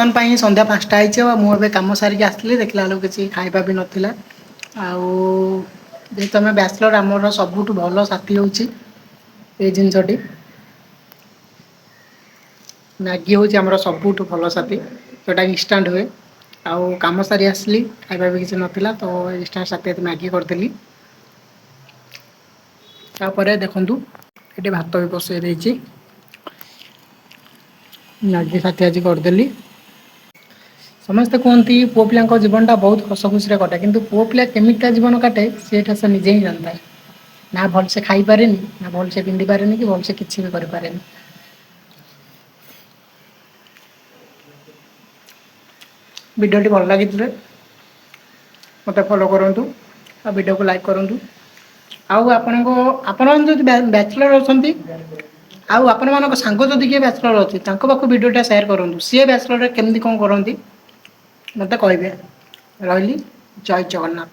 ବର୍ତ୍ତମାନ ପାଇଁ ସନ୍ଧ୍ୟା 5ଟା ହେଇଛି ଆଉ ମୁଁ ଏବେ କାମ ସାରିକି ଆସିଲି। ଦେଖିଲା ବେଳକୁ କିଛି ଖାଇବା ବି ନଥିଲା। ଆଉ ଯେହେତୁ ଆମେ ବ୍ୟାଚଲର୍, ଆମର ସବୁଠୁ ଭଲ ସାଥି ହେଉଛି ଏଇ ଜିନିଷଟି। ମ୍ୟାଗି ହେଉଛି ଆମର ସବୁଠୁ ଭଲ ସାଥି, ଯେଉଁଟା ଇନଷ୍ଟାଣ୍ଟ ହୁଏ। ଆଉ କାମ ସାରି ଆସିଲି, ଖାଇବା ବି କିଛି ନଥିଲା, ତ ଇନଷ୍ଟାଣ୍ଟ ସାଥି ମ୍ୟାଗି କରିଦେଲି। ତାପରେ ଦେଖନ୍ତୁ, ଏଠି ଭାତ ବି ବସେଇ ଦେଇଛି। ମ୍ୟାଗି ସାଥି ଆଜି କରିଦେଲି। ସମସ୍ତେ କୁହନ୍ତି ପୁଅ ପିଲାଙ୍କ ଜୀବନଟା ବହୁତ ହସ ଖୁସିରେ କଟେ, କିନ୍ତୁ ପୁଅ ପିଲା କେମିତିଆ ଜୀବନ କାଟେ, ସେଇଟା ସେ ନିଜେ ହିଁ ଜାଣିଥାଏ। ନା ଭଲସେ ଖାଇପାରେନି, ନା ଭଲସେ ପିନ୍ଧିପାରେନି କି ଭଲସେ କିଛି ବି କରିପାରେନି। ଭିଡ଼ିଓଟି ଭଲ ଲାଗିଥିଲେ ମୋତେ ଫଲୋ କରନ୍ତୁ ଆଉ ଭିଡ଼ିଓକୁ ଲାଇକ୍ କରନ୍ତୁ। ଆଉ ଆପଣମାନେ ଯଦି ବ୍ୟାଚଲର୍ ଅଛନ୍ତି ଆଉ ଆପଣମାନଙ୍କ ସାଙ୍ଗ ଯଦି କିଏ ବ୍ୟାଚଲର୍ ଅଛି, ତାଙ୍କ ପାଖକୁ ଭିଡ଼ିଓଟା ସେୟାର କରନ୍ତୁ। ସିଏ ବ୍ୟାଚଲର୍ରେ କେମିତି କ'ଣ କରନ୍ତି, ମୋତେ କହିବେ। ରହିଲି, ଜୟ ଜଗନ୍ନାଥ।